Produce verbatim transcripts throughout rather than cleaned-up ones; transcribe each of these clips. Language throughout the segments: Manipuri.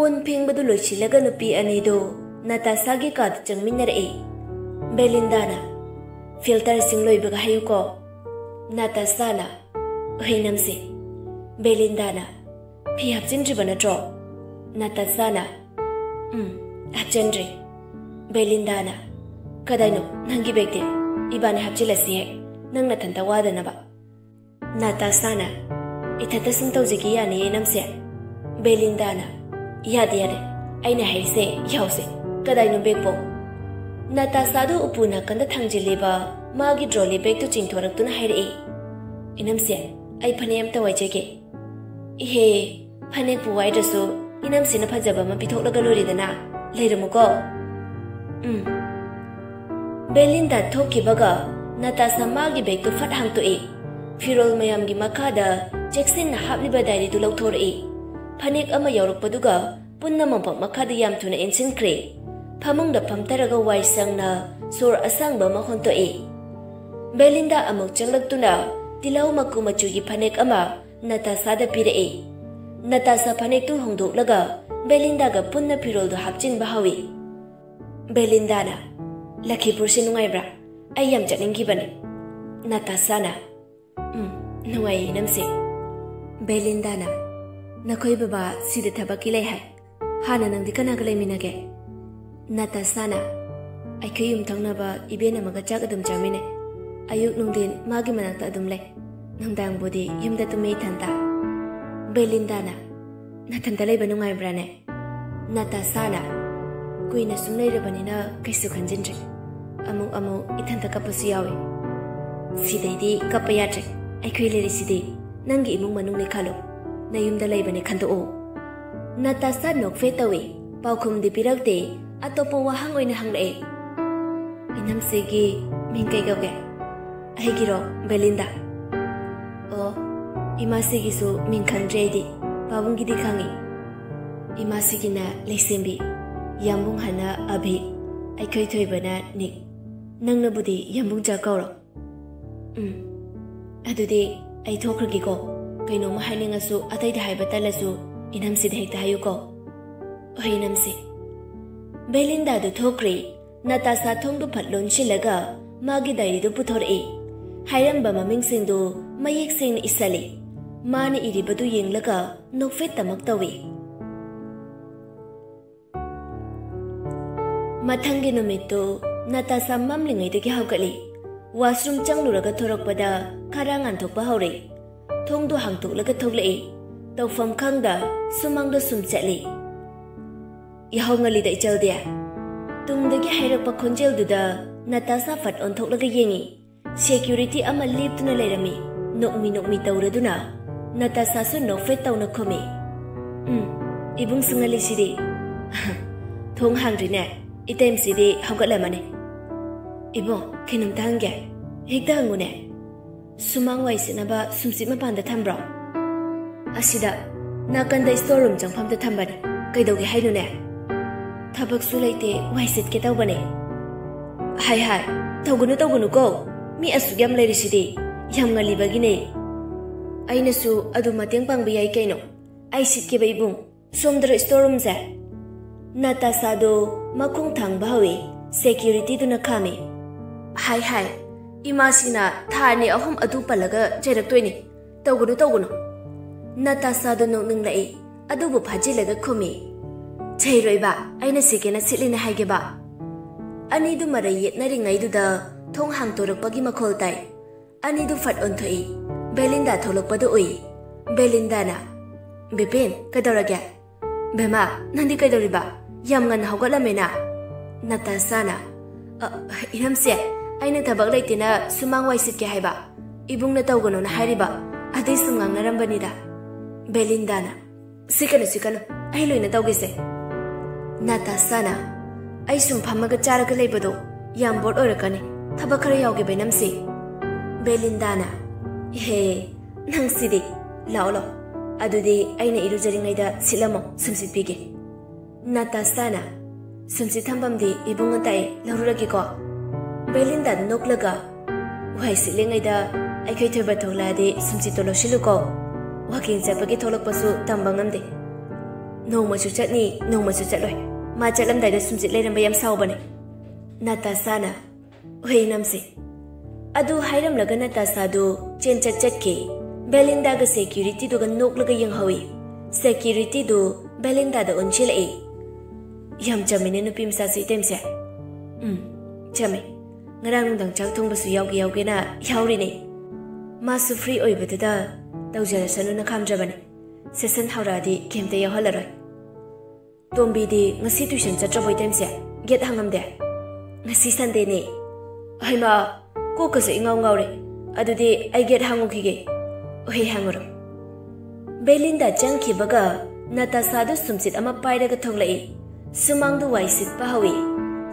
ꯁꯝ ꯐꯦꯡꯕꯗꯨ ꯂꯣꯏꯁꯤꯜꯂꯒ ꯅꯨꯄꯤ ꯑꯅꯤꯗꯨ ꯅꯥꯇꯥꯁꯥꯒꯤ ꯀꯥꯗ ꯆꯪꯃꯤꯟꯅꯔꯛꯏ꯫ ꯕꯦꯂꯤꯟꯗꯥꯅ, "ꯐꯤꯜꯇꯔꯁꯤꯡ ꯂꯣꯏꯕꯒ ꯍꯥꯏꯌꯨꯀꯣ"꯫ ꯅꯥꯇꯥꯁꯥꯅ, "ꯍꯣꯏ ꯏꯅꯝꯁꯦ"꯫ ꯕꯦꯂꯤꯟꯗꯥꯅ, "ꯐꯤ ꯍꯥꯞꯆꯤꯟꯗ꯭ꯔꯤꯕ ꯅꯠꯇ꯭ꯔꯣ?" ꯅꯥꯇꯥꯁꯥꯅ, "ꯎꯝ, ꯍꯥꯞꯆꯤꯟꯗ꯭ꯔꯤ"꯫ ꯕꯦꯂꯤꯟꯗꯥꯅ, "ꯀꯗꯥꯏꯅꯣ ꯅꯪꯒꯤ ꯕꯦꯒꯇꯤ? ꯏꯕꯥꯅꯤ ꯍꯥꯞꯆꯤꯜꯂꯁꯤ ꯍꯦꯛ, ꯅꯪ ꯅꯊꯟꯇ ꯋꯥꯗꯅꯕ"꯫ ꯅꯥꯇꯥꯁꯥꯅ, "ꯏꯊꯟꯇ ꯁꯨꯝ ꯇꯧꯖꯒꯦ ꯌꯥꯅꯤꯌꯦ ꯏꯅꯝꯁꯦ"꯫ ꯕꯦꯂꯤꯟꯗꯥꯅ, "ꯌꯥꯗꯦ, ꯌꯥꯗꯦ, ꯑꯩꯅ ꯍꯥꯏꯔꯤꯁꯦ ꯌꯥꯎꯁꯦ꯫ ꯀꯗꯥꯏꯅꯣ ꯕꯦꯒꯄꯣ?" ꯅꯥꯇꯥꯁꯥꯗꯨ ꯎꯄꯨ ꯅꯥꯀꯟꯗ ꯊꯥꯡꯖꯤꯜꯂꯤꯕ ꯃꯥꯒꯤ ꯇ꯭ꯔꯣꯂꯤ ꯕꯦꯒꯇꯨ ꯆꯤꯡꯊꯣꯔꯛꯇꯨꯅ ꯍꯥꯏꯔꯛꯏ, "ꯏꯅꯝꯁꯦ, ꯑꯩ ꯐꯅꯦꯛ ꯑꯝꯇ ꯋꯥꯏꯖꯒꯦ"꯫ "ꯏꯍꯦ, ꯐꯅꯦꯛꯄꯨ ꯋꯥꯏꯗ꯭ꯔꯁꯨ ꯏꯅꯝꯁꯤꯅ ꯐꯖꯕ ꯑꯃ ꯄꯤꯊꯣꯛꯂꯒ ꯂꯣꯏꯔꯦꯗꯅ꯫ ꯂꯩꯔꯝꯃꯨꯀꯣ"꯫ "ꯎꯝ"꯫ ꯕꯦꯂꯤꯟꯗꯥ ꯊꯣꯛꯈꯤꯕꯒ ꯅꯥꯇꯥꯁꯥ ꯃꯥꯒꯤ ꯕꯦꯒꯇꯨ ꯐꯠ ꯍꯥꯡꯇꯣꯛꯏ꯫ ꯐꯤꯔꯣꯜ ꯃꯌꯥꯝꯒꯤ ꯃꯈꯥꯗ ꯆꯦꯛꯁꯤꯟꯅ ꯍꯥꯞꯂꯤꯕ ꯗꯥꯏꯔꯤꯗꯨ ꯂꯧꯊꯣꯔꯛꯏ꯫ ꯐꯅꯦꯛ ꯑꯃ ꯌꯥꯎꯔꯛꯄꯗꯨꯒ ꯄꯨꯟꯅ ꯃꯣꯝꯄꯥꯛ ꯃꯈꯥꯗ ꯌꯥꯝ ꯊꯨꯅ ꯏꯟꯁꯤꯟꯈ꯭ꯔꯦ꯫ ꯐꯃꯨꯡꯗ ꯐꯝꯊꯔꯒ ꯋꯥꯏ ꯁꯪꯅ ꯁꯣꯔ ꯑꯁꯥꯡꯕ ꯑꯃ ꯍꯣꯟꯇꯣꯛꯏ꯫ ꯕꯦꯂꯤꯟꯗꯥ ꯑꯃꯨꯛ ꯆꯪꯂꯛꯇꯨꯅ ꯇꯤꯜꯍꯧ ꯃꯀꯨ ꯃꯆꯨꯒꯤ ꯐꯅꯦꯛ ꯑꯃ ꯅꯥꯇꯥꯁꯥꯗ ꯄꯤꯔꯛꯏ꯫ ꯅꯥꯇꯥꯁꯥ ꯐꯅꯦꯛꯇꯨ ꯍꯣꯡꯗꯣꯛꯂꯒ ꯕꯦꯂꯤꯟꯗꯥꯒ ꯄꯨꯟꯅ ꯐꯤꯔꯣꯜꯗꯨ ꯍꯥꯞꯆꯤꯟꯕ ꯍꯧꯏ꯫ ꯕꯦꯂꯤꯟꯗꯥꯅ, "ꯂꯈꯤꯄꯨꯔꯁꯤ ꯅꯨꯡꯉꯥꯏꯕ꯭ꯔꯥ? ꯑꯩ ꯌꯥꯝ ꯆꯠꯅꯤꯡꯈꯤꯕꯅꯤ"꯫ ꯅꯥꯇꯥꯁꯥꯅ, "ꯎꯝ, ꯅꯨꯡꯉꯥꯏꯌꯦ ꯏꯅꯝꯁꯦ"꯫ ꯕꯦꯂꯤꯟꯗꯥꯅ, "ꯅꯈꯣꯏ ꯕꯕꯥ ꯁꯤꯗ ꯊꯕꯛꯀꯤ ꯂꯩ ꯍꯥꯏ꯫ ꯍꯥꯟꯅ ꯅꯪꯗꯤ ꯀꯅꯥꯒ ꯂꯩꯃꯤꯟꯅꯒꯦ?" ꯅꯥꯇꯥꯁꯥꯅ, "ꯑꯩꯈꯣꯏ ꯌꯨꯝꯊꯪꯅꯕ ꯏꯕꯦꯟ ꯑꯃꯒ ꯆꯥꯛ ꯑꯗꯨꯝ ꯆꯥꯃꯤꯟꯅꯩ꯫ ꯑꯌꯨꯛ ꯅꯨꯡꯊꯤꯟ ꯃꯥꯒꯤ ꯃꯅꯥꯛꯇ ꯑꯗꯨꯝ ꯂꯩ꯫ ꯅꯨꯡꯗꯥꯡꯕꯨꯗꯤ ꯌꯨꯝꯗ ꯇꯨꯝꯃꯦ ꯏꯊꯟꯇ"꯫ ꯕꯦꯂꯤꯟꯗꯥꯅ, "ꯅꯊꯟꯇ ꯂꯩꯕ ꯅꯨꯡꯉꯥꯏꯕ꯭ꯔꯥꯅꯦ?" ꯅꯥꯇꯥꯁꯥꯅ, "ꯀꯨꯏꯅ ꯁꯨꯝ ꯂꯩꯔꯕꯅꯤꯅ ꯀꯩꯁꯨ ꯈꯟꯖꯤꯟꯗ꯭ꯔꯦ꯫ ꯑꯃꯨꯛ ꯑꯃꯨꯛ ꯏꯊꯟꯇ ꯀꯞꯄꯁꯨ ꯌꯥꯎꯏ"꯫ "ꯁꯤꯗꯩꯗꯤ ꯀꯞꯄ ꯌꯥꯗ꯭ꯔꯦ꯫ ꯑꯩꯈꯣꯏ ꯂꯩꯔꯤꯁꯤꯗꯤ꯫ ꯅꯪꯒꯤ ꯏꯃꯨꯡ ꯃꯅꯨꯡꯅꯤ ꯈꯜꯂꯣ꯫ ꯅꯌꯨꯝꯗ ꯂꯩꯕꯅꯤ ꯈꯟꯗꯣꯛꯑꯣ"꯫ ꯅꯥꯇꯥꯁꯥ ꯅꯣꯛꯐꯦꯠ ꯇꯧꯏ꯫ ꯄꯥꯎꯈꯨꯝꯗꯤ ꯄꯤꯔꯛꯇꯦ꯫ ꯑꯇꯣꯞꯄ ꯋꯥꯍꯪ ꯑꯣꯏꯅ ꯍꯪꯂꯛꯑꯦ꯫ "ꯏꯅꯝꯁꯤꯒꯤ ꯃꯤꯡ ꯀꯩ ꯀꯧꯒꯦ?" "ꯑꯩꯒꯤꯔꯣ? ꯕꯦꯂꯤꯟꯗꯥ"꯫ "ꯑꯣ, ꯏꯃꯥꯁꯤꯒꯤꯁꯨ ꯃꯤꯡ ꯈꯪꯗ꯭ꯔꯦ ꯑꯩꯗꯤ꯫ ꯄꯥꯕꯨꯡꯒꯤꯗꯤ ꯈꯪꯉꯤ꯫ ꯏꯃꯥꯁꯤꯒꯤꯅ ꯂꯩꯁꯦꯝꯕꯤ, ꯌꯥꯝꯕꯨꯡ ꯍꯥꯏꯅ ꯑꯚꯤ, ꯑꯩꯈꯣꯏ ꯊꯣꯏꯕꯅ ꯅꯤꯛ꯫ ꯅꯪꯅꯕꯨꯗꯤ ꯌꯥꯝꯕꯨꯡ ꯆꯥ ꯀꯧꯔꯣ"꯫ "ꯎꯝ, ꯑꯗꯨꯗꯤ ꯑꯩ ꯊꯣꯛꯈ꯭ꯔꯒꯦꯀꯣ꯫ ꯀꯩꯅꯣꯝꯃ ꯍꯥꯏꯅꯤꯡꯉꯁꯨ, ꯑꯇꯩꯗ ꯍꯥꯏꯕ ꯇꯜꯂꯁꯨ, ꯏꯅꯝꯁꯤꯗ ꯍꯦꯛꯇ ꯍꯥꯏꯌꯨꯀꯣ"꯫ ꯍꯩꯅꯝꯁꯦ꯫ ꯕꯦꯂꯤꯟꯗꯥꯗꯨ ꯊꯣꯛꯈ꯭ꯔꯦ꯫ ꯅꯇꯥꯁꯥ ꯊꯣꯡꯗꯨ ꯐꯠ ꯂꯣꯟꯁꯤꯜꯂꯒ ꯃꯥꯒꯤ ꯗꯥꯏꯔꯤꯗꯨ ꯄꯨꯊꯣꯔꯛꯏ꯫ ꯍꯥꯏꯔꯝꯕ ꯃꯃꯤꯡꯁꯤꯡꯗꯨ ꯃꯌꯦꯛ ꯁꯦꯡꯅ ꯏꯁꯜꯂꯤ꯫ ꯃꯥꯅ ꯏꯔꯤꯕꯗꯨ ꯌꯦꯡꯂꯒ ꯅꯣꯛꯐꯦꯠꯇꯃꯛ ꯇꯧꯏ꯫ ꯃꯊꯪꯒꯤ ꯅꯨꯃꯤꯠꯇꯨ ꯅꯇꯥꯁꯥ ꯃꯝꯂꯤꯉꯩꯗꯒꯤ ꯍꯧꯒꯠꯂꯤ꯫ ꯋꯥꯁꯔꯨꯝ ꯆꯪꯂꯨꯔꯒ ꯊꯣꯔꯛꯄꯗ ꯈꯔ ꯉꯥꯟꯊꯣꯛꯄ ꯍꯧꯔꯦ꯫ ꯊꯣꯡꯗꯨ ꯍꯥꯡꯇꯣꯛꯂꯒ ꯊꯣꯛꯂꯛꯏ꯫ ꯇꯧꯐꯝ ꯈꯪꯗ ꯁꯨꯃꯥꯡꯗ ꯁꯨꯝ ꯆꯠꯂꯤ꯫ "ꯌꯥꯍꯧ ꯉꯜꯂꯤꯗ, ꯏꯆꯜꯗꯤ?" ꯇꯨꯡꯗꯒꯤ ꯍꯥꯏꯔꯛꯄ ꯈꯣꯟꯖꯦꯜꯗꯨꯗ ꯅꯇꯥꯁꯥ ꯐꯠ ꯑꯣꯟꯊꯣꯛꯂꯒ ꯌꯦꯡꯉꯤ꯫ ꯁꯦꯀ꯭ꯌꯨꯔꯤꯇꯤ ꯑꯃ ꯂꯦꯞꯇꯨꯅ ꯂꯩꯔꯝꯃꯤ꯫ ꯅꯣꯛꯃꯤ ꯅꯣꯛꯃꯤ ꯇꯧꯔꯗꯨꯅ ꯅꯇꯥꯁꯥꯁꯨ ꯅꯣꯛꯐꯦꯠ ꯇꯧꯅ ꯈꯨꯝꯃꯤ꯫ "ꯎꯝ, ꯏꯕꯨꯡꯁꯨ ꯉꯜꯂꯤꯁꯤꯗꯤ꯫ ꯊꯣꯡ ꯍꯥꯡꯗ꯭ꯔꯤꯅꯦ꯫ ꯏꯇꯩꯃꯁꯤꯗꯤ ꯍꯧꯒꯠꯂꯝꯃꯅꯤ꯫ ꯏꯕꯨꯡ, ꯀꯩꯅꯣꯝꯇ ꯍꯪꯒꯦ?" "ꯍꯦꯛꯇ ꯍꯪꯉꯨꯅꯦ꯫ ꯁꯨꯃꯥꯡ ꯋꯥꯏ ꯁꯤꯠꯅꯕ ꯁꯨꯝꯁꯤꯠ ꯃꯄꯥꯟꯗ ꯊꯝꯕ꯭ꯔꯣ?" "ꯑꯁꯤꯗ, ꯅꯥꯀꯟꯗ ꯁ꯭ꯇꯣꯔ ꯔꯨꯝ ꯆꯪꯐꯝꯗ ꯊꯝꯕꯅꯦ꯫ ꯀꯩꯗꯧꯒꯦ ꯍꯥꯏꯅꯣꯅꯦ?" "ꯊꯕꯛꯁꯨ ꯂꯩꯇꯦ, ꯋꯥꯏ ꯁꯤꯠꯀꯦ ꯇꯧꯕꯅꯦ꯫" "ꯍꯥꯏ ꯍꯥꯏ, ꯇꯧꯒꯅꯨ ꯇꯧꯒꯅꯨꯀꯣ꯫ ꯃꯤ ꯑꯁꯨꯛ ꯌꯥꯝ ꯂꯩꯔꯤꯁꯤꯗꯤ꯫ ꯌꯥꯝ ꯉꯜꯂꯤꯕꯒꯤꯅꯦ꯫ ꯑꯩꯅꯁꯨ ꯑꯗꯨ ꯃꯇꯦꯡ ꯄꯥꯡꯕ ꯌꯥꯏ ꯀꯩꯅꯣ꯫ ꯑꯩ ꯁꯤꯠꯀꯦꯕ, ꯏꯕꯨꯡ꯫ ꯁꯣꯝꯗꯔꯣ ꯁ꯭ꯇꯣꯔ ꯔꯨꯝꯁꯦ?" ꯅꯇꯥꯁꯥꯗꯣ ꯃꯈꯣꯡ ꯊꯥꯡꯕ ꯍꯧꯏ꯫ ꯁꯦꯀ꯭ꯌꯨꯔꯤꯇꯤꯗꯨꯅ ꯈꯥꯝꯃꯤ꯫ "ꯍꯥꯏ ꯍꯥꯏ, ꯏꯃꯥꯁꯤꯅ ꯊꯥ ꯑꯅꯤ ꯑꯍꯨꯝ ꯑꯗꯨ ꯄꯜꯂꯒ ꯆꯩꯔꯛꯇꯣꯏꯅꯤ꯫ ꯇꯧꯒꯅꯨ ꯇꯧꯒꯅꯨ꯫" ꯅꯇꯥꯁꯥꯗꯣ ꯅꯣꯛꯅꯤꯡꯂꯛꯏ, ꯑꯗꯨꯕꯨ ꯐꯥꯖꯤꯜꯂꯒ ꯈꯨꯝꯃꯤ꯫ "ꯆꯩꯔꯣꯏꯕ, ꯑꯩꯅ ꯁꯤꯠꯀꯦꯅ ꯁꯤꯠꯂꯤꯅꯦ ꯍꯥꯏꯒꯦꯕ꯫" ꯑꯅꯤꯗꯨ ꯃꯔꯩ ꯌꯦꯠꯅꯔꯤꯉꯩꯗꯨꯗ ꯊꯣꯡ ꯍꯥꯡꯇꯣꯔꯛꯄꯒꯤ ꯃꯈꯣꯜ ꯇꯥꯏ꯫ ꯑꯅꯤꯗꯨ ꯐꯠ ꯑꯣꯟꯊꯣꯛꯏ꯫ ꯕꯦꯂꯤꯟꯗꯥ ꯊꯣꯛꯂꯛꯄꯗꯨ ꯎꯏ꯫ ꯕꯦꯂꯤꯟꯗꯥꯅ, "ꯕꯤꯄꯤꯟ, ꯀꯩꯗꯧꯔꯒꯦ?" "ꯕꯦꯃꯥ, ꯅꯪꯗꯤ ꯀꯩꯗꯧꯔꯤꯕ? ꯌꯥꯝ ꯉꯟꯅ ꯍꯧꯒꯠꯂꯝꯃꯦꯅ꯫" ꯅꯇꯥꯁꯥꯅ, "ꯑ, ꯏꯅꯝꯁꯦ, ꯑꯩꯅ ꯊꯕꯛ ꯂꯩꯇꯦꯅ ꯁꯨꯃꯥꯡ ꯋꯥꯏ ꯁꯤꯠꯀꯦ ꯍꯥꯏꯕ, ꯏꯕꯨꯡꯅ ꯇꯧꯒꯅꯣꯅ ꯍꯥꯏꯔꯤꯕ, ꯑꯗꯨꯏ ꯁꯨꯝ ꯉꯥꯡꯅꯔꯝꯕꯅꯤꯗ꯫" ꯕꯦꯂꯤꯟꯗꯥꯅ, "ꯁꯤꯠꯀꯅꯨ, ꯁꯤꯠꯀꯅꯨ, ꯑꯩ ꯂꯣꯏꯅ ꯇꯧꯒꯦꯁꯦ꯫" ꯅꯇꯥꯁꯥꯅ, "ꯑꯩ ꯁꯨꯝ ꯐꯝꯃꯒ ꯆꯥꯔꯒ ꯂꯩꯕꯗꯣ ꯌꯥꯝ ꯕꯣꯔ ꯑꯣꯏꯔꯛꯀꯅꯤ, ꯊꯕꯛ ꯈꯔ ꯌꯥꯎꯒꯦ ꯕꯩꯅꯝꯁꯤ꯫" ꯕꯦꯂꯤꯟꯗꯥꯅ, "ꯏꯍꯦ, ꯅꯪꯁꯤꯗꯤ, ꯂꯥꯛꯑꯣ ꯂꯥꯛꯑꯣ, ꯑꯗꯨꯗꯤ ꯑꯩꯅ ꯏꯔꯨꯖꯔꯤꯉꯩꯗ ꯁꯤꯠꯂꯝꯃꯣ, ꯁꯨꯝ ꯁꯤꯠꯄꯤꯒꯦ꯫" ꯅꯇꯥꯁꯥꯅ, "ꯁꯨꯝꯁꯤꯠ ꯊꯝꯐꯝꯗꯤ ꯏꯕꯨꯡ ꯑꯇꯥꯏ ꯂꯧꯔꯨꯔꯒꯦꯀꯣ꯫" ꯕꯦꯂꯤꯟꯗꯥ ꯅꯣꯛꯂꯒ, "ꯋꯥꯏ ꯁꯤꯠꯂꯤꯉꯩꯗ ꯑꯩꯈꯣꯏ ꯊꯣꯏꯕ ꯊꯣꯛꯂꯛꯑꯗꯤ ꯁꯨꯝꯁꯤꯠꯇꯣ ꯂꯧꯁꯤꯜꯂꯨꯀꯣ꯫ ꯋꯥꯀꯤꯡ ꯆꯠꯄꯒꯤ ꯊꯣꯛꯂꯛꯄꯁꯨ ꯇꯝꯕ ꯉꯝꯗꯦ꯫" ꯅꯣꯡꯃꯁꯨ ꯆꯠꯅꯤ, ꯅꯣꯡꯃꯁꯨ ꯆꯠꯂꯣꯏ꯫ ꯃꯥ ꯆꯠꯂꯝꯗꯥꯏꯗ ꯁꯨꯝꯆꯤꯠ ꯂꯩꯔꯝꯕ ꯌꯥꯝ ꯁꯥꯎꯕꯅꯦ꯫ ꯅꯥꯇꯥꯁꯥꯅ, "ꯍꯣꯏ, ꯏꯅꯝꯁꯦ"꯫ ꯑꯗꯨ ꯍꯥꯏꯔꯝꯂꯒ ꯅꯥꯇꯥꯁꯥꯗꯨ ꯆꯦꯟꯆꯠ ꯆꯠꯈꯤ꯫ ꯕꯦꯂꯤꯟꯗꯥꯒ ꯁꯦꯀ꯭ꯌꯨꯔꯤꯇꯤꯗꯨꯒ ꯅꯣꯛꯂꯒ ꯌꯦꯡꯍꯧꯏ꯫ ꯁꯦꯀ꯭ꯌꯨꯔꯤꯇꯤꯗꯨ ꯕꯦꯂꯤꯟꯗꯥꯗ ꯑꯣꯟꯁꯤꯜꯂꯛꯏ꯫ "ꯌꯥꯝ ꯆꯝꯃꯤꯅꯦ ꯅꯨꯄꯤ ꯃꯆꯥꯁꯦ, ꯏꯇꯩꯃꯁꯦ"꯫ "ꯎꯝ, ꯆꯝꯃꯦ꯫ ꯉꯔꯥꯡ ꯅꯨꯡꯗꯥꯡ ꯆꯥꯛ ꯊꯣꯡꯕꯁꯨ ꯌꯥꯎꯒꯦ ꯌꯥꯎꯒꯦꯅ ꯌꯥꯎꯔꯤꯅꯦ꯫ ꯃꯥꯁꯨ ꯐ꯭ꯔꯤ ꯑꯣꯏꯕꯗꯨꯗ ꯇꯧꯖꯔꯁꯅꯨꯅ ꯈꯥꯝꯖꯕꯅꯦ꯫ ꯁꯦꯁꯟ ꯍꯧꯔꯛꯑꯗꯤ ꯀꯩꯝꯇ ꯌꯥꯎꯍꯜꯂꯔꯣꯏ"꯫ "ꯇꯣꯝꯕꯤꯗꯤ ꯉꯁꯤ ꯇ꯭ꯌꯨꯁꯟ ꯆꯠꯇ꯭ꯔꯕꯣ, ꯏꯇꯩꯃꯁꯦ? ꯒꯦꯠ ꯍꯥꯡꯉꯝꯗꯦ"꯫ "ꯉꯁꯤ ꯁꯟꯗꯦꯅꯦ"꯫ "ꯍꯩꯃꯥ, ꯀꯣꯛꯀꯁꯦ ꯏꯉꯥꯎ ꯉꯥꯎꯔꯦ꯫ ꯑꯗꯨꯗꯤ ꯑꯩ ꯒꯦꯠ ꯍꯥꯡꯉꯨꯈꯤꯒꯦ"꯫ "ꯍꯣꯏ, ꯍꯥꯡꯉꯨꯔꯣ"꯫ ꯕꯦꯂꯤꯟꯗꯥ ꯆꯪꯈꯤꯕꯒ ꯅꯥꯇꯥꯁꯥꯗꯨ ꯁꯨꯝꯆꯤꯠ ꯑꯃ ꯄꯥꯏꯔꯒ ꯊꯣꯛꯂꯛꯏ꯫ ꯁꯨꯃꯥꯡꯗꯨ ꯋꯥꯏ ꯁꯤꯠꯄ ꯍꯧꯏ꯫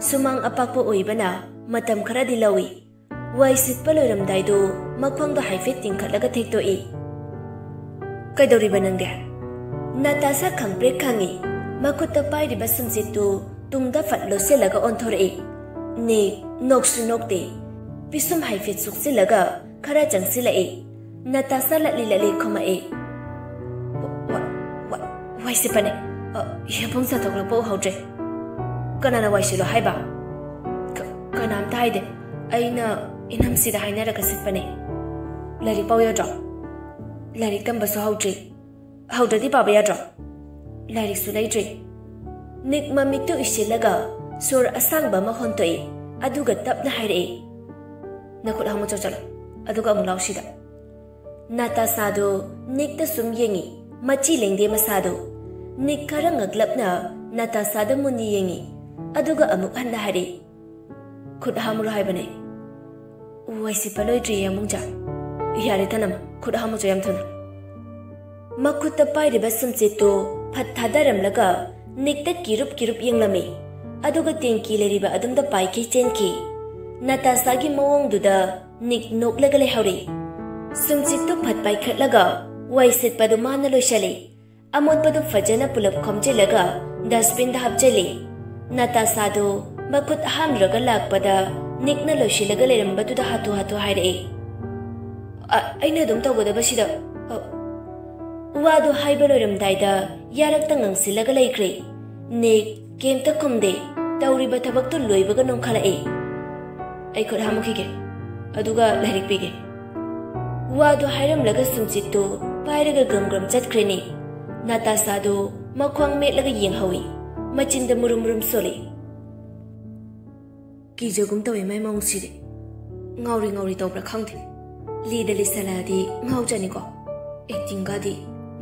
ꯁꯨꯃꯥꯡ ꯑꯄꯥꯛꯄ ꯑꯣꯏꯕꯅ ꯃꯇꯝ ꯈꯔꯗꯤ ꯂꯧꯏ꯫ ꯋꯥꯏ ꯁꯤꯠꯄ ꯂꯣꯏꯔꯝꯗꯥꯏꯗꯨ ꯃꯈꯣꯡꯗꯣ ꯍꯥꯏꯐꯦꯠ ꯇꯤꯡꯈꯠꯂꯒ ꯊꯦꯛꯇꯣꯛꯏ꯫ "ꯀꯩꯗꯧꯔꯤꯕ ꯅꯪꯗꯤ?" ꯅꯥꯇꯥꯁꯥ ꯈꯪꯄ꯭ꯔꯦꯛ ꯈꯪꯏ꯫ ꯃꯈꯨꯠꯇ ꯄꯥꯏꯔꯤꯕ ꯁꯨꯝꯆꯤꯠꯇꯨ ꯇꯨꯡꯗ ꯐꯠ ꯂꯣꯠꯁꯤꯜꯂꯒ ꯑꯣꯟꯊꯣꯔꯛꯏ꯫ ꯅꯤꯛ ꯅꯣꯛꯁꯨ ꯅꯣꯛꯇꯦ꯫ ꯄꯤꯁꯨꯝ ꯍꯥꯏꯐꯦꯠ ꯁꯨꯛꯆꯤꯜꯂꯒ ꯈꯔ ꯆꯪꯁꯤꯜꯂꯛꯏ꯫ ꯅꯥꯇꯥꯁꯥ ꯂꯠꯂꯤ ꯂꯠꯂꯤ ꯈꯨꯝꯃꯛꯏ꯫ "ꯋꯥ-, ꯋꯥ-, ꯋꯥꯏ ꯁꯤꯠꯄꯅꯦ꯫ ꯑ, ꯌꯦꯟꯕꯨꯝ ꯆꯥꯊꯣꯛꯂꯛꯄ ꯎꯍꯧꯗ꯭ꯔꯦ"꯫ "ꯀꯅꯥꯅ ꯋꯥꯏ ꯁꯤꯠꯂꯣ ꯍꯥꯏꯕ?" "ꯀ-, ꯀꯅꯥꯝꯇ ꯍꯥꯏꯗꯦ꯫ ꯑꯩꯅ ꯏꯅꯝꯁꯤꯗ ꯍꯥꯏꯅꯔꯒ ꯁꯤꯠꯄꯅꯦ"꯫ "ꯂꯥꯏꯔꯤꯛ ꯄꯥꯎ ꯌꯥꯗ꯭ꯔꯣ?" "ꯂꯥꯏꯔꯤꯛ ꯇꯝꯕꯁꯨ ꯍꯧꯗ꯭ꯔꯤ"꯫ "ꯍꯧꯗ꯭ꯔꯗꯤ ꯄꯥꯕ ꯌꯥꯗ꯭ꯔꯣ?" "ꯂꯥꯏꯔꯤꯛꯁꯨ ꯂꯩꯇ꯭ꯔꯤ"꯫ ꯅꯤꯛ ꯃꯃꯤꯠꯇꯨ ꯎꯏꯁꯤꯜꯂꯒ ꯁꯣꯔ ꯑꯁꯥꯡꯕ ꯑꯃ ꯍꯣꯟꯇꯣꯛꯏ꯫ ꯑꯗꯨꯒ ꯇꯞꯅ ꯍꯥꯏꯔꯛꯏ꯫ "ꯅꯈꯨꯠ ꯍꯥꯝꯃꯨꯆꯣ ꯆꯠꯂꯣ꯫ ꯑꯗꯨꯒ ꯑꯃꯨꯛ ꯂꯥꯎ ꯁꯤꯗ"꯫ ꯅꯥꯇꯥꯁꯥꯗꯨ ꯅꯤꯛꯇ ꯁꯨꯝ ꯌꯦꯡꯏ꯫ ꯃꯆꯤ ꯂꯦꯡꯗꯦ ꯃꯁꯥꯗꯨ꯫ ꯅꯤꯛ ꯈꯔ ꯉꯛꯂꯞꯅ ꯅꯥꯇꯥꯁꯥꯗ ꯃꯨꯟꯅ ꯌꯦꯡꯏ꯫ ꯑꯗꯨꯒ ꯑꯃꯨꯛ ꯍꯟꯅ ꯍꯥꯏꯔꯛꯏ꯫ "ꯈꯨꯠ ꯍꯥꯝꯃꯨꯔꯣ ꯍꯥꯏꯕꯅꯦ"꯫ "ꯋꯥꯏ ꯁꯤꯠꯄ ꯂꯣꯏꯗ꯭ꯔꯤꯌꯦ, ꯑꯃꯨꯡꯖꯥ"꯫ "ꯌꯥꯔꯦ ꯊꯅꯝ, ꯈꯨꯠ ꯍꯥꯝꯃꯨꯆꯣ ꯌꯥꯝ ꯊꯨꯅ"꯫ ꯃꯈꯨꯠꯇ ꯄꯥꯏꯔꯤꯕ ꯁꯨꯝꯆꯤꯠꯇꯨ ꯐꯠ ꯊꯥꯗꯔꯝꯂꯒ ꯅꯤꯛꯇ ꯀꯤꯔꯨꯞ ꯀꯤꯔꯨꯞ ꯌꯦꯡꯂꯝꯃꯤ꯫ ꯑꯗꯨꯒ ꯇꯦꯡꯀꯤ ꯂꯩꯔꯤꯕ ꯑꯗꯨꯝꯗ ꯄꯥꯏꯈꯩ ꯆꯦꯟꯈꯤ꯫ ꯅꯥꯇꯥꯁꯥꯒꯤ ꯃꯑꯣꯡꯗꯨꯗ ꯅꯤꯛ ꯅꯣꯛꯂꯒ ꯂꯩꯍꯧꯔꯤ꯫ ꯁꯨꯝꯆꯤꯠꯇꯨ ꯐꯠ ꯄꯥꯏꯈꯠꯂꯒ ꯋꯥꯏ ꯁꯤꯠꯄꯗꯨ ꯃꯥꯅ ꯂꯣꯏꯁꯤꯜꯂꯤ꯫ ꯑꯃꯣꯠꯄꯗꯨ ꯐꯖꯅ ꯄꯨꯂꯞ ꯈꯣꯝꯖꯤꯜꯂꯒ ꯗꯁꯕꯤꯟꯗ ꯍꯥꯞꯆꯤꯜꯂꯤ꯫ ꯅꯥꯇꯥꯁꯥꯗꯨ ꯃꯈꯨꯠ ꯍꯥꯝꯂꯨꯔꯒ ꯂꯥꯛꯄꯗ ꯅꯤꯛꯅ ꯂꯣꯏꯁꯤꯜꯂꯒ ꯂꯩꯔꯝꯕꯗꯨꯗ ꯍꯥꯊꯨ ꯍꯥꯊꯨ ꯍꯥꯏꯔꯛꯏ꯫ "ꯑ-, ꯑꯩꯅ ꯑꯗꯨꯝ ꯇꯧꯒꯗꯕꯁꯤꯗ"꯫ ꯑ-, ꯋꯥꯗꯨ ꯍꯥꯏꯕ ꯂꯣꯏꯔꯝꯗꯥꯏꯗ ꯌꯥꯔꯛꯇ ꯉꯪꯁꯤꯜꯂꯒ ꯂꯩꯈ꯭ꯔꯦ꯫ ꯅꯤꯛ ꯀꯩꯝꯇ ꯈꯨꯝꯗꯦ꯫ ꯇꯧꯔꯤꯕ ꯊꯕꯛꯇꯨ ꯂꯣꯏꯕꯒ ꯅꯣꯡꯈꯠꯂꯛꯏ꯫ "ꯑꯩ ꯈꯨꯠ ꯍꯥꯝꯃꯨꯈꯤꯒꯦ, ꯑꯗꯨꯒ ꯂꯥꯏꯔꯤꯛ ꯄꯤꯒꯦ"꯫ ꯋꯥꯗꯨ ꯍꯥꯏꯔꯝꯂꯒ ꯁꯨꯝꯆꯤꯠꯇꯨ ꯄꯥꯏꯔꯒ ꯒ꯭ꯔꯝ ꯒ꯭ꯔꯝ ꯆꯠꯈ꯭ꯔꯦꯅꯦ꯫ ꯅꯥꯇꯥꯁꯥꯗꯨ ꯃꯈ꯭ꯋꯥꯡ ꯃꯦꯠꯂꯒ ꯌꯦꯡꯍꯧꯏ꯫ ꯃꯆꯤꯟꯗ ꯃꯨꯔꯨꯝ ꯃꯨꯔꯨꯝ ꯁꯣꯜꯂꯤ꯫ ꯀꯤꯖꯒꯨꯝ ꯇꯧꯋꯦ ꯃꯥꯏ ꯃꯑꯣꯡꯁꯤꯗꯤ꯫ ꯉꯥꯎꯔꯤ ꯉꯥꯎꯔꯤ ꯇꯧꯕ꯭ꯔꯥ ꯈꯪꯗꯦ꯫ ꯂꯤꯗ ꯂꯤꯁꯜꯂꯛꯑꯗꯤ ꯉꯥꯎꯖꯅꯤꯀꯣ꯫ ꯑꯦꯛꯇꯤꯡꯒꯗꯤ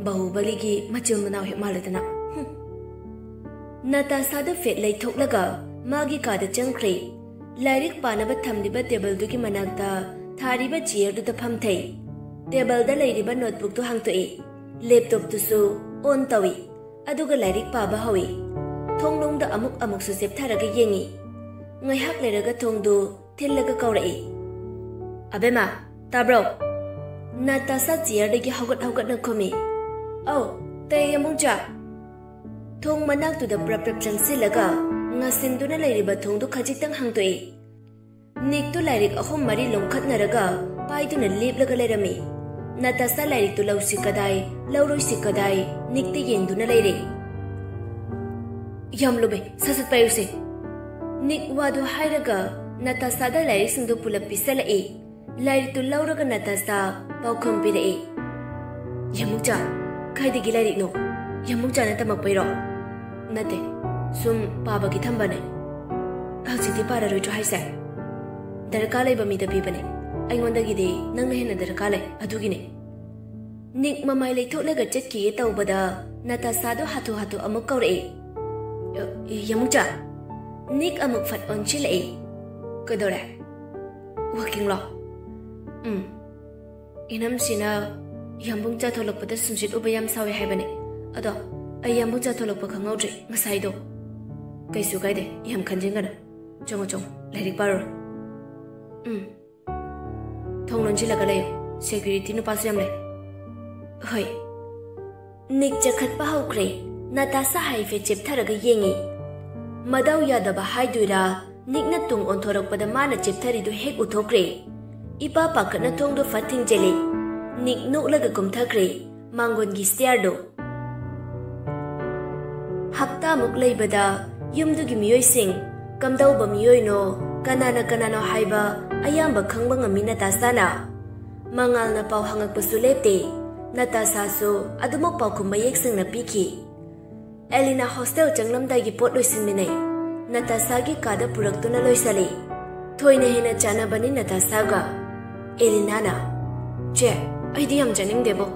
ꯕꯥꯍꯨꯕꯂꯤꯒꯤ ꯃꯆꯤꯟ ꯃꯅꯥꯎ ꯍꯦꯛ ꯃꯥꯜꯂꯗꯅ꯫ ꯍꯨꯝ꯫ ꯅꯥꯇꯥꯁꯥꯗ ꯐꯦꯠ ꯂꯩꯊꯣꯛꯂꯒ ꯃꯥꯒꯤ ꯀꯥꯗ ꯆꯪꯈ꯭ꯔꯦ꯫ ꯂꯥꯏꯔꯤꯛ ꯄꯥꯅꯕ ꯊꯝꯂꯤꯕ ꯇꯦꯕꯜꯗꯨꯒꯤ ꯃꯅꯥꯛꯇ ꯊꯥꯔꯤꯕ ꯆꯤꯌꯔꯗꯨꯗ ꯐꯝꯊꯩ꯫ ꯇꯦꯕꯜꯗ ꯂꯩꯔꯤꯕ ꯅꯣꯠꯕꯨꯛꯇꯨ ꯍꯥꯡꯇꯣꯛꯏ꯫ ꯂꯦꯞꯇꯣꯞꯇꯨꯁꯨ ꯑꯣꯟ ꯇꯧꯏ꯫ ꯑꯗꯨꯒ ꯂꯥꯏꯔꯤꯛ ꯄꯥꯕ ꯍꯧꯏ꯫ ꯊꯣꯡꯅꯨꯡꯗ ꯑꯃꯨꯛ ꯑꯃꯨꯛꯁꯨ ꯆꯦꯞꯊꯔꯒ ꯌꯦꯡꯏ꯫ ꯉꯥꯏꯍꯥꯛ ꯂꯩꯔꯒ ꯊꯣꯡꯗꯨ ꯊꯤꯜꯂꯒ ꯀꯧꯔꯛꯏ꯫ "ꯑꯕꯦꯝꯃ, ꯇꯥꯕ꯭ꯔꯣ?" ꯅꯥꯇꯥꯁꯥ ꯆꯤꯌꯔꯗꯒꯤ ꯍꯧꯒꯠ ꯍꯧꯒꯠꯅ ꯈꯨꯝꯃꯤ꯫ "ꯑꯧ, ꯇꯥꯏꯌꯦ, ꯌꯥꯝꯕꯨꯡꯆꯥ꯫" ꯊꯣꯡ ꯃꯅꯥꯛꯇꯨꯗ ꯄ꯭ꯔꯞ ꯄ꯭ꯔꯞ ꯆꯪꯁꯤꯜꯂꯒ ꯉꯥꯁꯤꯟꯗꯨꯅ ꯂꯩꯔꯤꯕ ꯊꯣꯡꯗꯨ ꯈꯖꯤꯛꯇꯪ ꯍꯥꯡꯗꯣꯛꯏ꯫ ꯅꯤꯛꯇꯨ ꯂꯥꯏꯔꯤꯛ ꯑꯍꯨꯝ ꯃꯔꯤ ꯂꯨꯝꯈꯠꯅꯔꯒ ꯄꯥꯏꯗꯨꯅ ꯂꯦꯞꯂꯒ ꯂꯩꯔꯝꯃꯤ꯫ ꯅꯥꯇꯥꯁꯥ ꯂꯥꯏꯔꯤꯛꯇꯨ ꯂꯧꯁꯤ ꯀꯗꯥꯏ, ꯂꯧꯔꯣꯏꯁꯤ ꯀꯗꯥꯏ, ꯅꯤꯛꯇ ꯌꯦꯡꯗꯨꯅ ꯂꯩꯔꯦ꯫ "ꯌꯥꯝ ꯂꯨꯝꯃꯦ, ꯁꯠ ꯁꯠ ꯄꯥꯏꯌꯨꯁꯦ꯫" ꯅꯤꯛ ꯋꯥꯗꯨ ꯍꯥꯏꯔꯒ ꯅꯥꯇꯥꯁꯥꯗ ꯂꯥꯏꯔꯤꯛꯁꯤꯡꯗꯨ ꯄꯨꯂꯞ ꯄꯤꯁꯜꯂꯛꯏ꯫ ꯂꯥꯏꯔꯤꯛꯇꯨ ꯂꯧꯔꯒ ꯅꯥꯇꯥꯁꯥ ꯄꯥꯎꯈꯨꯝ ꯄꯤꯔꯛꯏ꯫ "ꯌꯥꯝꯕꯨꯡꯆꯥ, ꯀꯥꯏꯗꯒꯤ ꯂꯥꯏꯔꯤꯛꯅꯣ? ꯌꯥꯝꯕꯨꯡꯆꯥꯅ ꯇꯝꯃꯛꯄꯩꯔꯣ?" "ꯅꯠꯇꯦ, ꯁꯨꯝ ꯄꯥꯕꯒꯤ ꯊꯝꯕꯅꯦ꯫" "ꯍꯧꯖꯤꯛꯇꯤ ꯄꯥꯔꯔꯣꯏꯗ꯭ꯔꯣ ꯍꯥꯏꯁꯦ?" "ꯗꯔꯀꯥꯔ ꯂꯩꯕ ꯃꯤꯗ ꯄꯤꯕꯅꯦ꯫ ꯑꯩꯉꯣꯟꯗꯒꯤꯗꯤ ꯅꯪꯅ ꯍꯦꯟꯅ ꯗꯔꯀꯥꯔ ꯂꯩ, ꯑꯗꯨꯒꯤꯅꯦ꯫" ꯅꯤꯛ ꯃꯃꯥꯏ ꯂꯩꯊꯣꯛꯂꯒ ꯆꯠꯈꯤꯒꯦ ꯇꯧꯕꯗ ꯅꯥꯇꯥꯁꯥꯗꯣ ꯍꯥꯊꯨ ꯍꯥꯊꯨ ꯑꯃꯨꯛ ꯀꯧꯔꯛꯏ꯫ "ꯌꯥꯃꯨꯆꯥ꯫" ꯅꯤꯛ ꯑꯃꯨꯛ ꯐꯠ ꯑꯣꯟꯁꯤꯜꯂꯛꯏ꯫ "ꯀꯩꯗꯧꯔꯦ? ꯋꯥꯀꯤꯡꯂꯣ?" "ꯎꯝ꯫ ꯏꯅꯝꯁꯤꯅ ꯌꯥꯝꯕꯨꯡ ꯆꯥ ꯊꯣꯛꯂꯛꯄꯗ ꯁꯨꯝꯁꯤꯠ ꯎꯕ ꯌꯥꯝ ꯁꯥꯎꯏ ꯍꯥꯏꯕꯅꯦ꯫ ꯑꯗꯣ ꯑꯩ ꯌꯥꯝꯕꯨꯡ ꯆꯥ ꯊꯣꯛꯂꯛꯄ ꯈꯪꯍꯧꯗ꯭ꯔꯦ ꯉꯁꯥꯏꯗꯣ꯫" "ꯀꯩꯁꯨ ꯀꯥꯏꯗꯦ, ꯌꯥꯝ ꯈꯟꯖꯤꯟꯒꯅꯨ꯫ ꯆꯪꯉꯣ, ꯆꯪꯉꯣ, ꯂꯥꯏꯔꯤꯛ ꯄꯥꯔꯨꯔꯣ꯫" "ꯎꯝ꯫ ꯊꯣꯡ ꯂꯣꯟꯁꯤꯜꯂꯒ ꯂꯩꯌꯨ꯫ ꯁꯦꯀ꯭ꯌꯨꯔꯤꯇꯤ ꯅꯨꯄꯥꯁꯨ ꯌꯥꯝ ꯂꯩ꯫" "ꯍꯣꯏ꯫" ꯅꯤꯛ ꯆꯈꯠꯄ ꯍꯧꯈ꯭ꯔꯦ꯫ ꯅꯥꯇꯥꯁꯥ ꯍꯥꯏꯐꯦꯠ ꯆꯦꯞꯊꯔꯒ ꯌꯦꯡꯉꯤ꯫ ꯃꯗꯥꯎ ꯌꯥꯗꯕ ꯍꯥꯏꯗꯣꯏꯔꯥ, ꯅꯤꯛꯅ ꯇꯨꯡ ꯑꯣꯟꯊꯣꯔꯛꯄꯗ ꯃꯥꯅ ꯆꯦꯞꯊꯔꯤꯗꯨ ꯍꯦꯛ ꯎꯊꯣꯛꯈ꯭ꯔꯦ꯫ ꯏꯄꯥ ꯄꯥꯈꯠꯅ ꯊꯣꯡꯗꯨ ꯐꯠ ꯊꯤꯡꯖꯤꯜꯂꯤ꯫ ꯅꯤꯛ ꯅꯣꯛꯂꯒ ꯀꯨꯝꯊꯈ꯭ꯔꯦ꯫ ꯃꯥꯡꯒꯣꯟꯒꯤ ꯁ꯭ꯇꯤꯌꯥꯔꯗꯨ꯫ ꯍꯞꯇꯥꯃꯨꯛ ꯂꯩꯕꯗ ꯌꯨꯝꯗꯨꯒꯤ ꯃꯤꯑꯣꯏꯁꯤꯡ ꯀꯝꯗꯧꯕ ꯃꯤꯑꯣꯏꯅꯣ, ꯀꯅꯥꯅ ꯀꯅꯥꯅꯣ ꯍꯥꯏꯕ ꯑꯌꯥꯝꯕ ꯈꯪꯕ ꯉꯝꯃꯤ ꯅꯇꯥꯁꯥꯅ꯫ ꯃꯉꯥꯜꯅ ꯄꯥꯎ ꯍꯪꯉꯛꯄꯁꯨ ꯂꯦꯞꯇꯦ꯫ ꯅꯇꯥꯁꯥꯁꯨ ꯑꯗꯨꯃꯛ ꯄꯥꯎꯈꯨꯝ ꯃꯌꯦꯛ ꯁꯦꯡꯅ ꯄꯤꯈꯤ꯫ ꯑꯦꯂꯤꯅꯥ ꯍꯣꯁꯇꯦꯜ ꯆꯪꯂꯝꯗꯥꯏꯒꯤ ꯄꯣꯠ ꯂꯣꯏꯁꯤꯟꯃꯤꯟꯅꯩ꯫ ꯅꯇꯥꯁꯥꯒꯤ ꯀꯥꯗ ꯄꯨꯔꯛꯇꯨꯅ ꯂꯣꯏꯁꯤꯜꯂꯤ꯫ ꯊꯣꯏꯅ ꯍꯦꯟꯅ ꯆꯥꯟꯅꯕꯅꯤ ꯅꯇꯥꯁꯥꯒ꯫ ꯑꯦꯂꯤꯅꯥꯅ, "ꯆꯦ, ꯑꯩꯗꯤ ꯌꯥꯝ ꯆꯥꯅꯤꯡꯗꯦꯕꯣ꯫"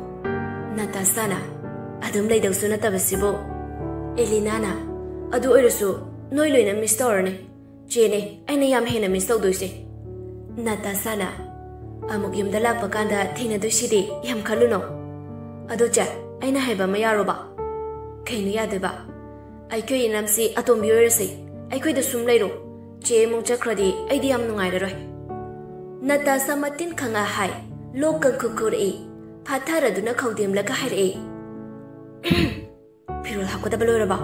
ꯅꯇꯥꯁꯥꯅ, "ꯑꯗꯨꯝ ꯂꯩꯗꯧꯁꯨ ꯅꯠꯇꯕꯁꯤꯕꯨ꯫" ꯑꯦꯂꯤꯅꯥꯅ, "ꯑꯗꯨ ꯑꯣꯏꯔꯁꯨ ꯅꯣꯏ ꯂꯣꯏꯅ ꯃꯤꯁ ꯇꯧꯔꯅꯤ꯫ ꯆꯦꯅꯦ ꯑꯩꯅ ꯌꯥꯝ ꯍꯦꯟꯅ ꯃꯤꯁ ꯇꯧꯗꯣꯏꯁꯦ꯫" ꯅꯇꯥꯁꯥꯅ, "ꯑꯃꯨꯛ ꯌꯨꯝꯗ ꯂꯥꯛꯄ ꯀꯥꯟꯗ ꯊꯦꯡꯅꯗꯣꯏꯁꯤꯗꯤ ꯌꯥꯝ ꯈꯜꯂꯨꯅꯣ꯫ ꯑꯗꯣ ꯆꯦ, ꯑꯩꯅ ꯍꯥꯏꯕ ꯑꯃ ꯌꯥꯔꯣꯕ?" "ꯀꯩꯅꯣ ꯌꯥꯗꯣꯏꯕ?" "ꯑꯩꯈꯣꯏ ꯏꯅꯝꯁꯤ ꯑꯇꯣꯝꯕꯤ ꯑꯣꯏꯔꯁꯦ, ꯑꯩꯈꯣꯏꯗ ꯁꯨꯝ ꯂꯩꯔꯣ꯫ ꯆꯦ ꯑꯃꯨꯛ ꯆꯠꯈ꯭ꯔꯗꯤ ꯑꯩꯗꯤ ꯌꯥꯝ ꯅꯨꯡꯉꯥꯏꯔꯔꯣꯏ꯫" ꯅꯇꯥꯁꯥ ꯃꯇꯤꯟ ꯈꯪꯉ ꯍꯥꯏ, ꯂꯣꯛ ꯀꯪꯈꯨ ꯈꯨꯔꯛꯏ꯫ ꯐꯥꯊꯔꯗꯨꯅ ꯈꯧꯗꯦꯝꯂꯒ ꯍꯥꯏꯔꯛꯏ, "ꯐꯤꯔꯣꯜ ꯍꯥꯞꯀꯗꯕ ꯂꯣꯏꯔꯕꯣ?"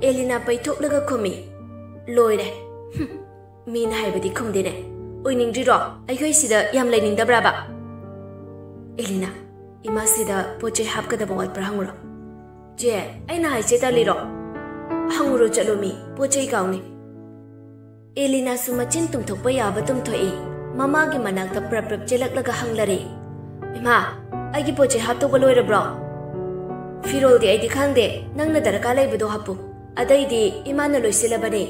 ꯑꯦꯂꯤꯅꯥ ꯄꯩꯊꯣꯛꯂꯒ ꯈꯨꯝꯃꯤ, "ꯂꯣꯏꯔꯦ꯫ ꯍꯨꯝ, ꯃꯤꯅ ꯍꯥꯏꯕꯗꯤ ꯈꯨꯝꯗꯦꯅꯦ꯫ ꯑꯣꯏꯅꯤꯡꯗ꯭ꯔꯤꯔꯣ? ꯑꯩꯈꯣꯏ ꯁꯤꯗ ꯌꯥꯝ ꯂꯩꯅꯤꯡꯗꯕ꯭ꯔꯥꯕ?" ꯑꯦꯂꯤꯅꯥ, "ꯏꯃꯥ, ꯁꯤꯗ ꯄꯣꯠ ꯆꯩ ꯍꯥꯞꯀꯗꯕ ꯋꯥꯠꯄ꯭ꯔꯥ ꯍꯪꯉꯨꯔꯣ?" "ꯆꯦ, ꯑꯩꯅ ꯍꯥꯏꯁꯦ ꯇꯥꯂꯤꯔꯣ? ꯍꯪꯉꯨꯔꯣ ꯆꯠꯂꯣ ꯃꯤ, ꯄꯣꯠ ꯆꯩ ꯀꯥꯎꯅꯤ꯫" ꯑꯦꯂꯤꯅꯥꯁꯨ ꯃꯆꯤꯟ ꯇꯨꯝꯊꯣꯛꯄ ꯌꯥꯕ ꯇꯨꯝꯊꯣꯛꯏ꯫ ꯃꯃꯥꯒꯤ ꯃꯅꯥꯛꯇ ꯄ꯭ꯔꯞ ꯄ꯭ꯔꯞ ꯆꯦꯜꯂꯛꯂꯒ ꯍꯪꯂꯔꯦ, "ꯏꯃꯥ, ꯑꯩꯒꯤ ꯄꯣꯠ ꯆꯩ ꯍꯥꯞꯇꯧꯕ ꯂꯣꯏꯔꯕ꯭ꯔꯣ?" "ꯐꯤꯔꯣꯜꯗꯤ ꯑꯩꯗꯤ ꯈꯪꯗꯦ, ꯅꯪꯅ ꯗꯔꯀꯥꯔ ꯂꯩꯕꯗꯣ ꯍꯥꯞꯄꯨ꯫ ꯑꯇꯩꯗꯤ ꯏꯃꯥꯅ ꯂꯣꯏꯁꯤꯜꯂꯕꯅꯦ꯫"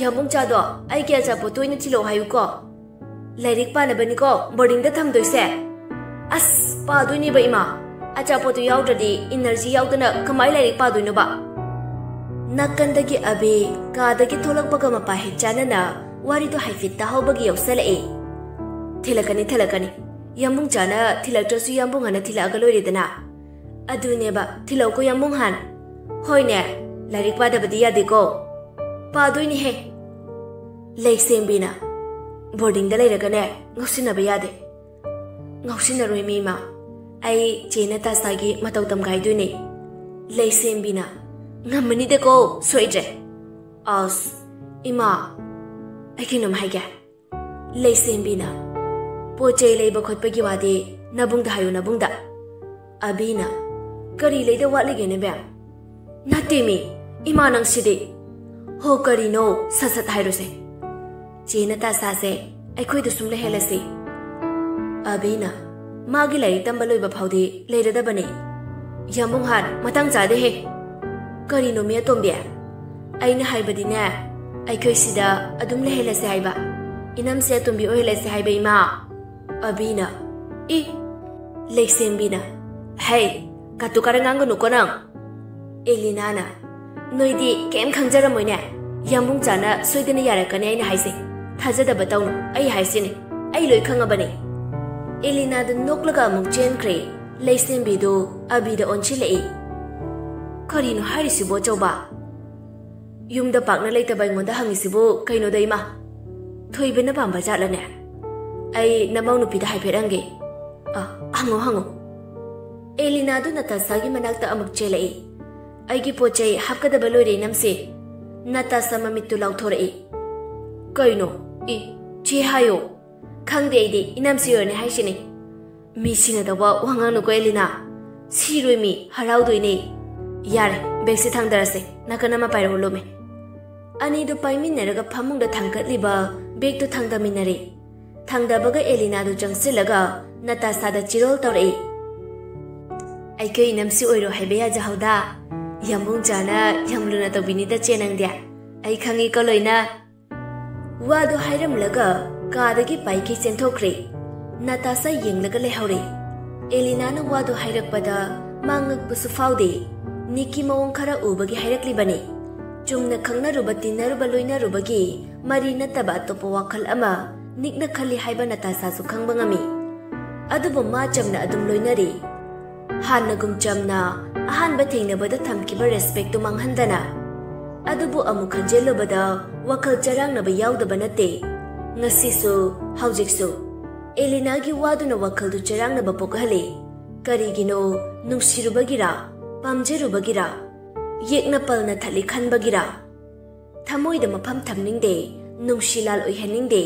"ꯌꯥꯝꯕꯨꯡꯆꯥꯗꯣ ꯑꯩꯒꯤ ꯑꯆꯥꯄꯣꯠꯇꯣ ꯑꯣꯏꯅ ꯊꯤꯜꯂꯛꯑꯣ ꯍꯥꯏꯌꯨꯀꯣ꯫ ꯂꯥꯏꯔꯤꯛ ꯄꯥꯅꯕꯅꯤꯀꯣ ꯕꯣꯔꯗꯤꯡꯗ ꯊꯝꯗꯣꯏꯁꯦ꯫" "ꯑꯁ, ꯄꯥꯗꯣꯏꯅꯦꯕ ꯏꯃꯥ꯫ ꯑꯆꯥꯄꯣꯠꯇꯨ ꯌꯥꯎꯗ꯭ꯔꯗꯤ ꯏꯅꯔꯖꯤ ꯌꯥꯎꯗꯅ ꯀꯃꯥꯏ ꯂꯥꯏꯔꯤꯛ ꯄꯥꯗꯣꯏꯅꯣꯕ?" ꯅꯥꯀꯟꯗꯒꯤ ꯑꯕꯤ ꯀꯥꯗꯒꯤ ꯊꯣꯛꯂꯛꯄꯒ ꯃꯄꯥ ꯍꯦꯛ ꯆꯥꯟꯅꯅ ꯋꯥꯔꯤꯗꯣ ꯍꯥꯏꯐꯦꯠ ꯇꯥꯍꯧꯕꯒꯤ ꯌꯥꯎꯁꯜꯂꯛꯑꯦ꯫ "ꯊꯤꯜꯂꯛꯀꯅꯤ, ꯊꯤꯜꯂꯛꯀꯅꯤ꯫ ꯌꯥꯝꯕꯨꯡ ꯆꯥꯅ ꯊꯤꯜꯂꯛꯇ꯭ꯔꯁꯨ ꯌꯥꯝꯕꯨꯡ ꯍꯥꯟꯅ ꯊꯤꯜꯂꯛꯑꯒ ꯂꯣꯏꯔꯦꯗꯅ꯫" "ꯑꯗꯨꯅꯦꯕ, ꯊꯤꯜꯂꯛꯎꯀꯣ ꯌꯥꯝꯕꯨꯡ ꯍꯥꯟ꯫" "ꯍꯣꯏꯅꯦ, ꯂꯥꯏꯔꯤꯛ ꯄꯥꯗꯕꯗꯤ ꯌꯥꯗꯦꯀꯣ꯫" "ꯄꯥꯗꯣꯏꯅꯤꯍꯦ꯫" ꯂꯩꯁꯦꯝꯕꯤꯅ, "ꯕꯣꯔꯗꯤꯡꯗ ꯂꯩꯔꯒꯅꯦ ꯉꯥꯎꯁꯤꯟꯅꯕ ꯌꯥꯗꯦ꯫" "ꯉꯥꯎꯁꯤꯟꯅꯔꯣꯏ ꯃꯤ ꯏꯃꯥ, ꯑꯩ ꯆꯦ ꯅꯇꯥꯁꯥꯒꯤ ꯃꯇꯧ ꯇꯝꯒꯥꯏꯗꯣꯏꯅꯦ꯫" ꯂꯩꯁꯦꯝꯕꯤꯅ, "ꯉꯝꯃꯅꯤꯗꯀꯣ, ꯁꯣꯏꯗ꯭ꯔꯦ꯫" "ꯑꯁ, ꯏꯃꯥ, ꯑꯩ ꯀꯩꯅꯣꯝ ꯍꯥꯏꯒꯦ꯫" ꯂꯩꯁꯦꯝꯕꯤꯅ, "ꯄꯣꯠ ꯆꯩ ꯂꯩꯕ ꯈꯣꯠꯄꯒꯤ ꯋꯥꯗꯤ ꯅꯕꯨꯡꯗ ꯍꯥꯏꯌꯨ, ꯅꯕꯨꯡꯗ꯫" ꯑꯕꯤꯅ, "ꯀꯔꯤ ꯂꯩꯗ ꯋꯥꯠꯂꯤꯒꯦꯅꯦ ꯕꯦꯝ?" ꯅꯠꯇꯦꯃꯤ, ꯏꯃꯥ ꯅꯪꯁꯤꯗꯤ꯫ ꯍꯣ, ꯀꯔꯤꯅꯣ? ꯁꯠ ꯁꯠ ꯍꯥꯏꯔꯨꯁꯦ꯫ ꯆꯦ ꯅꯇꯥꯁꯥꯁꯦ ꯑꯩꯈꯣꯏꯗ ꯁꯨꯝ ꯂꯩꯍꯜꯂꯁꯤ꯫ ꯑꯕꯤꯅ, ꯃꯥꯒꯤ ꯂꯥꯏꯔꯤꯛ ꯇꯝꯕ ꯂꯣꯏꯕ ꯐꯥꯎꯗꯤ ꯂꯩꯔꯗꯕꯅꯤ꯫ ꯌꯥꯝꯕꯨꯡꯍꯥꯟ, ꯃꯇꯥꯡ ꯆꯥꯗꯦꯍꯦ꯫ ꯀꯔꯤꯅꯣ ꯃꯤ ꯑꯇꯣꯝꯕꯤ? ꯑꯩꯅ ꯍꯥꯏꯕꯗꯤꯅꯦ, ꯑꯩꯈꯣꯏ ꯁꯤꯗ ꯑꯗꯨꯝ ꯂꯩꯍꯜꯂꯁꯦ ꯍꯥꯏꯕ꯫ ꯏꯅꯝꯁꯦ ꯑꯇꯣꯝꯕꯤ ꯑꯣꯏꯍꯜꯂꯁꯦ ꯍꯥꯏꯕ, ꯏꯃꯥ꯫ ꯑꯕꯤꯅ, ꯏ꯫ ꯂꯩꯁꯦꯝꯕꯤꯅ, ꯍꯩ, ꯀꯥꯇꯨ ꯀꯥꯔꯟ ꯉꯥꯡꯒꯅꯨꯀꯣ ꯅꯪ꯫ ꯑꯦꯂꯤꯅꯥꯅ, ꯅꯣꯏꯗꯤ ꯀꯩꯝ ꯈꯪꯖꯔꯝꯃꯣꯏꯅꯦ꯫ ꯌꯥꯝꯕꯨꯡ ꯆꯥꯅ ꯁꯣꯏꯗꯅ ꯌꯥꯔꯛꯀꯅꯤ ꯑꯩꯅ ꯍꯥꯏꯁꯦ꯫ ꯊꯥꯖꯗꯕ ꯇꯧꯅꯨ, ꯑꯩ ꯍꯥꯏꯁꯤꯅꯤ꯫ ꯑꯩ ꯂꯣꯏ ꯈꯪꯉꯕꯅꯤ꯫ ꯑꯦꯂꯤꯅꯥꯗꯨ ꯅꯣꯛꯂꯒ ꯑꯃꯨꯛ ꯆꯦꯟꯈ꯭ꯔꯦ꯫ ꯂꯩꯁꯦꯝꯕꯤꯗꯨ ꯑꯕꯤꯗ ꯑꯣꯟꯁꯤꯜꯂꯛꯏ꯫ ꯀꯔꯤꯅꯣ ꯍꯥꯏꯔꯤꯁꯤꯕꯣ ꯑꯆꯧꯕ? ꯌꯨꯝꯗ ꯄꯥꯛꯅ ꯂꯩꯇꯕ ꯑꯩꯉꯣꯟꯗ ꯍꯪꯉꯤꯁꯤꯕꯨ ꯀꯩꯅꯣꯗ ꯏꯃꯥ? ꯊꯣꯏꯕꯅ ꯄꯥꯝꯕ ꯖꯥꯠꯂꯅꯦ? ꯑꯩ ꯅꯃꯧ ꯅꯨꯄꯤꯗ ꯍꯥꯏꯐꯦꯠ ꯍꯪꯒꯦ꯫ ꯑ, ꯍꯪꯉꯣ, ꯍꯪꯉꯣ꯫ ꯑꯦꯂꯤꯅꯥꯗꯨ ꯅꯇꯥꯁꯥꯒꯤ ꯃꯅꯥꯛꯇ ꯑꯃꯨꯛ ꯆꯦꯜꯂꯛꯏ꯫ ꯑꯩꯒꯤ ꯄꯣꯠ ꯆꯩ ꯍꯥꯞꯀꯗꯕ ꯂꯣꯏꯔꯦ, ꯏꯅꯝꯁꯦ꯫ ꯅꯇꯥꯁꯥ ꯃꯃꯤꯠꯇꯨ ꯂꯥꯎꯊꯣꯔꯛꯏ꯫ ꯀꯩꯅꯣ? ꯏ, ꯆꯦ ꯍꯥꯏꯌꯣ꯫ ꯈꯪꯗꯦ ꯑꯩꯗꯤ, ꯏꯅꯝꯁꯤ ꯑꯣꯏꯔꯅꯤ ꯍꯥꯏꯁꯤꯅꯤ꯫ ꯃꯤ ꯁꯤꯅꯗꯧꯕ ꯋꯥ ꯉꯥꯡꯅꯨꯀꯣ, ꯑꯦꯂꯤꯅꯥ꯫ ꯁꯤꯔꯣꯏ ꯃꯤ, ꯍꯔꯥꯎꯗꯣꯏꯅꯦ꯫ ꯌꯥꯔꯦ, ꯕꯦꯒꯁꯦ ꯊꯥꯡꯗꯔꯁꯦ꯫ ꯅꯥꯀꯟ ꯑꯃ ꯄꯥꯏꯔꯛꯑꯣ, ꯂꯨꯝꯃꯦ꯫ ꯑꯅꯤꯗꯨ ꯄꯥꯏꯃꯤꯟꯅꯔꯒ ꯐꯃꯨꯡꯗ ꯊꯥꯡꯀꯠꯂꯤꯕ ꯕꯦꯒꯇꯨ ꯊꯥꯡꯗꯃꯤꯟꯅꯔꯦ꯫ ꯊꯥꯡꯗꯕꯒ ꯑꯦꯂꯤꯅꯥꯗꯨ ꯆꯪꯁꯤꯜꯂꯒ ꯅꯇꯥꯁꯥꯗ ꯆꯤꯔꯣꯜ ꯇꯧꯔꯛꯏ꯫ ꯑꯩꯈꯣꯏ ꯏꯅꯝꯁꯤ ꯑꯣꯏꯔꯣ ꯍꯥꯏꯕ ꯌꯥꯖꯍꯧꯗ꯫ ꯌꯥꯝꯕꯨꯡ ꯆꯥꯅ ꯌꯥꯝ ꯂꯨꯅ ꯇꯧꯕꯤꯅꯤꯗ ꯆꯦ ꯅꯪꯗꯤ꯫ ꯑꯩ ꯈꯪꯉꯤꯀꯣ ꯂꯣꯏꯅ꯫ ꯋꯥꯗꯨ ꯍꯥꯏꯔꯝꯂꯒ ꯀꯥꯗꯒꯤ ꯄꯥꯏꯈꯩ ꯆꯦꯟꯊꯣꯛꯈ꯭ꯔꯦ꯫ ꯅꯇꯥꯁꯥ ꯌꯦꯡꯂꯒ ꯂꯩꯍꯧꯔꯦ꯫ ꯑꯦꯂꯤꯅꯥꯅ ꯋꯥꯗꯨ ꯍꯥꯏꯔꯛꯄꯗ ꯃꯥ ꯉꯛꯄꯁꯨ ꯐꯥꯎꯗꯦ꯫ ꯅꯤꯛꯀꯤ ꯃꯑꯣꯡ ꯈꯔ ꯎꯕꯒꯤ ꯍꯥꯏꯔꯛꯂꯤꯕꯅꯤ꯫ ꯆꯨꯝꯅ ꯈꯪꯅꯔꯨꯕ, ꯇꯤꯟꯅꯔꯨꯕ, ꯂꯣꯏꯅꯔꯨꯕꯒꯤ ꯃꯔꯤ ꯅꯠꯇꯕ ꯑꯇꯣꯞꯄ ꯋꯥꯈꯜ ꯑꯃ ꯅꯤꯛꯅ ꯈꯜꯂꯤ ꯍꯥꯏꯕ ꯅꯇꯥꯁꯥꯁꯨ ꯈꯪꯕ ꯉꯝꯃꯤ꯫ ꯑꯗꯨꯕꯨ ꯃꯥ ꯆꯝꯅ ꯑꯗꯨꯝ ꯂꯣꯏꯅꯔꯤ꯫ ꯍꯥꯟꯅꯒꯨꯝ ꯆꯝꯅ ꯑꯍꯥꯟꯕ ꯊꯦꯡꯅꯕꯗ ꯊꯝꯈꯤꯕ ꯔꯦꯁꯄꯦꯛꯇꯨ ꯃꯥꯡꯍꯟꯗꯅ꯫ ꯑꯗꯨꯕꯨ ꯑꯃꯨꯛ ꯈꯟꯖꯤꯜꯂꯨꯕꯗ ꯋꯥꯈꯜ ꯆꯔꯥꯡꯅꯕ ꯌꯥꯎꯗꯕ ꯅꯠꯇꯦ꯫ ꯉꯁꯤꯁꯨ, ꯍꯧꯖꯤꯛꯁꯨ꯫ ꯑꯦꯂꯤꯅꯥꯒꯤ ꯋꯥꯗꯨꯅ ꯋꯥꯈꯜꯗꯨ ꯆꯔꯥꯡꯅꯕ ꯄꯣꯛꯍꯜꯂꯤ꯫ ꯀꯔꯤꯒꯤꯅꯣ? ꯅꯨꯡꯁꯤꯔꯨꯕꯒꯤꯔꯥ? ꯄꯥꯝꯖꯔꯨꯕꯒꯤꯔꯥ? ꯌꯦꯛꯅ ꯄꯜꯅ ꯊꯠꯂꯤ ꯈꯟꯕꯒꯤꯔꯥ? ꯊꯃꯣꯏꯗ ꯃꯐꯝ ꯊꯝꯅꯤꯡꯗꯦ, ꯅꯨꯡꯁꯤ ꯂꯥꯜ ꯑꯣꯏꯍꯟꯅꯤꯡꯗꯦ꯫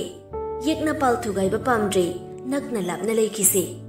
ꯌꯦꯛꯅ ꯄꯥꯜ ꯊꯨꯒꯥꯏꯕ ꯄꯥꯝꯗ꯭ꯔꯦ, ꯅꯛꯅ ꯂꯥꯞꯅ ꯂꯩꯈꯤꯁꯤ꯫